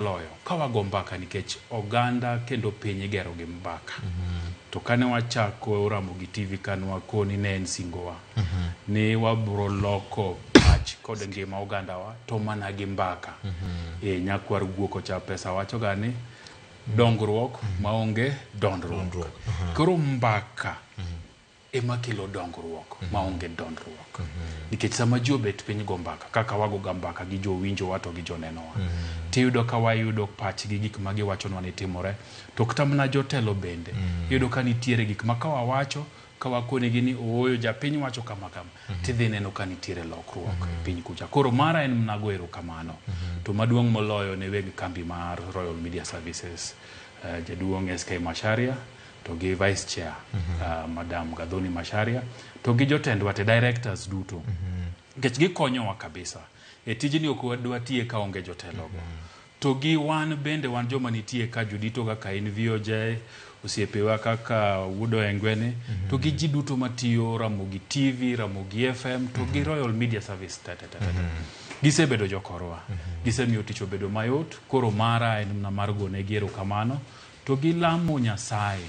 Moloyo ka wago mbaka nikech oganda kendo piny igero gi mbaka. To kane wachako Ramogi TV kane wakoni ne en singowa ni wabro loko pach kod ngima ogandawa to mana gi mbaka. E nyakwar guok ocha pesa wachoga ni dongruok maonge dondruok. Koro mbaka ema kelo dongruok maonge dondruok. Nikech sama ji obet piny go mbaka, kaka wagoga mbaka gi jowinjowa to gi jonenowa, tiyudo ka wayudo pachgi gik ma giwachonwa ni timore. To kata mana jotelo bende, iyudo ka nitiere gik ma kawawacho, ka wakonegi ni ooyo japiny wacho kama kama, tidhi neno ka nitiere lokruok e piny kucha. Koro mara en mana go erokamano. To maduong' moloyo ne weg kambi mar Royal Media Services, jaduong' SK Macharia, to gi vice chair Madam Gathoni Macharia to gi jotendwa te directors duto nikech gikonyowa kabisa e tijni ok dwatiye ka onge jotelogo to gi wan bende wan joma nitie ka jodito kaka in VOJ osiepewa kaka Wuod Oengwene to gi ji duto matiyo Ramogi TV, Ramogi FM to gi Royal Media Service te te te te te. Gisebedo jokorwa gisemiyo tich obedo mayot koro mara en mana mar gonegi erokamano to gi lamo Nyasaye.